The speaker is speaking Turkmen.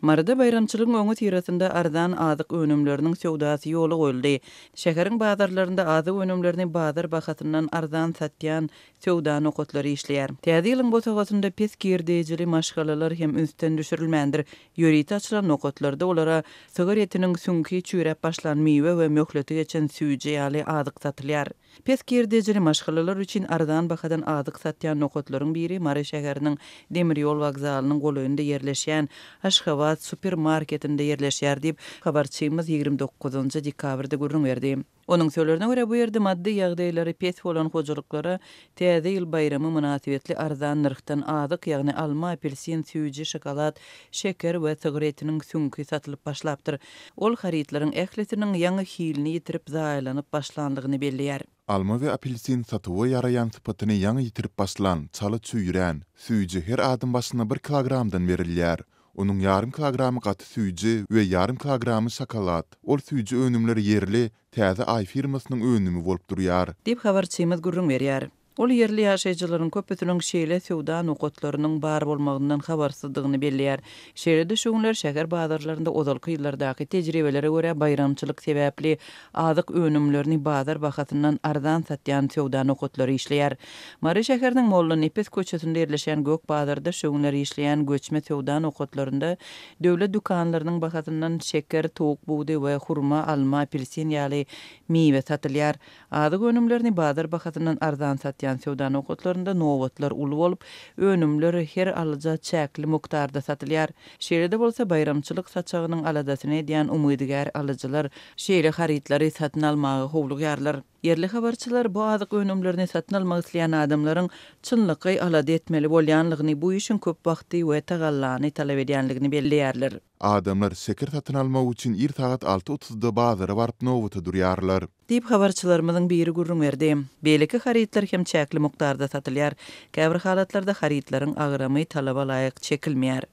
Maryda baýramçylygyň öňüsyrasynda arzan azyk önümleriniň söwdasy ýola goýuldy. Şäheriň bazarlarynda azyk önümlerini bazar bahasyndan arzan satýan söwda nokatlary işleýär. Täze ýylyň bosagasynda pes girdejili maşgalalar hem ünsden düşürilmändir. Ýörite açylan nokatlarda olara sygyr etiniň süňki, çüýräp başlan miwe we möhleti geçen süýji ýaly azyk satylýar. Pes girdejili maşgalalar üçin arzan bahadan azyk satýan nokatlaryň biri Mary şäheriniň demir ýol wokzalynyň golaýynda ýerleşýän Aşgabat supermarketinde ýerleşýär diýip, habarçymyz 29 dekabrda gürrüň berdi. Onuň sözlerine görä, bu ýerde maddy ýagdaýlary pes bolan hojalyklara Täze ýyl baýramy mynasybetli arzan nyrhdan azyk, ýagny alma, apelsin, süýji, şokolad, şeker we sygyr etiniň süňki satylyp başlapdyr. Ol harytlaryň ählisiniň ýaňy hilini ýitirip, zaýalanyp başlanlygyny belleýär. Alma we apelsin satuwa ýaraýan sypatyny ýaňy ýitirip başlan, çala çüýrän. Süýji her adam başyna bir kilogramdan berilýär. Onuň ýarym kilogramy gaty süýji we ýarym kilogramy şokolad. Ol süýji önümler ýerli Täze Aý firmasynyň önümi bolup durýar. Diýip, habarçymyz gürrüň berýär. Ol ýerli ýaşaýjylaryň köpüsiniň şeýle söwda nokatlarynyň bar bolmagyndan habarsyzdygyny belleýär. Şeýle-de şu günler şäher bazarlarynda ozalky ýyllardaky tejribelere görä baýramçylyk sebäpli azyk önümlerini bazar bahasyndan arzan satýan söwda nokatlary işleýär. Mary şäheriniň Mollanepes köçesinde ýerleşýän Gök bazarda şu günler işleýän göçme söwda nokatlarynda döwlet dükanlarynyň bahasyndan şeker, towuk budy we hurma, alma, apelsin ýaly miwe satylýar. Azyk önümlerini bazar bahasyndan arzan satýan söwda nokatlarynda nobatlar uly bolup, önümler her alyja çäkli mukdarda satylýar. Şeýle-de bolsa, baýramçylyk saçagynyň aladasyny edýän umydygär alyjylar şeýle harytlary satyn almaga howlugýarlar. Ýerli habarçylar bu azyk önümlerini satyn almak isleýän adamlaryň çynlakaý alada etmeli bolýanlygyny, bu işiň köp wagty we tagallany talap edýänligini belleýärler. Adamlar şeker satyn almak üçin ir sagat alty otuzda bazara baryp nobata durýarlar. Diýip, habarçylarymyzyň biri gürrüň berdi. Beýleki harytlar hem çäkli mukdarda satylýar. Käbir halatlarda harytlaryň agramy talaba laýyk çekilmeýär.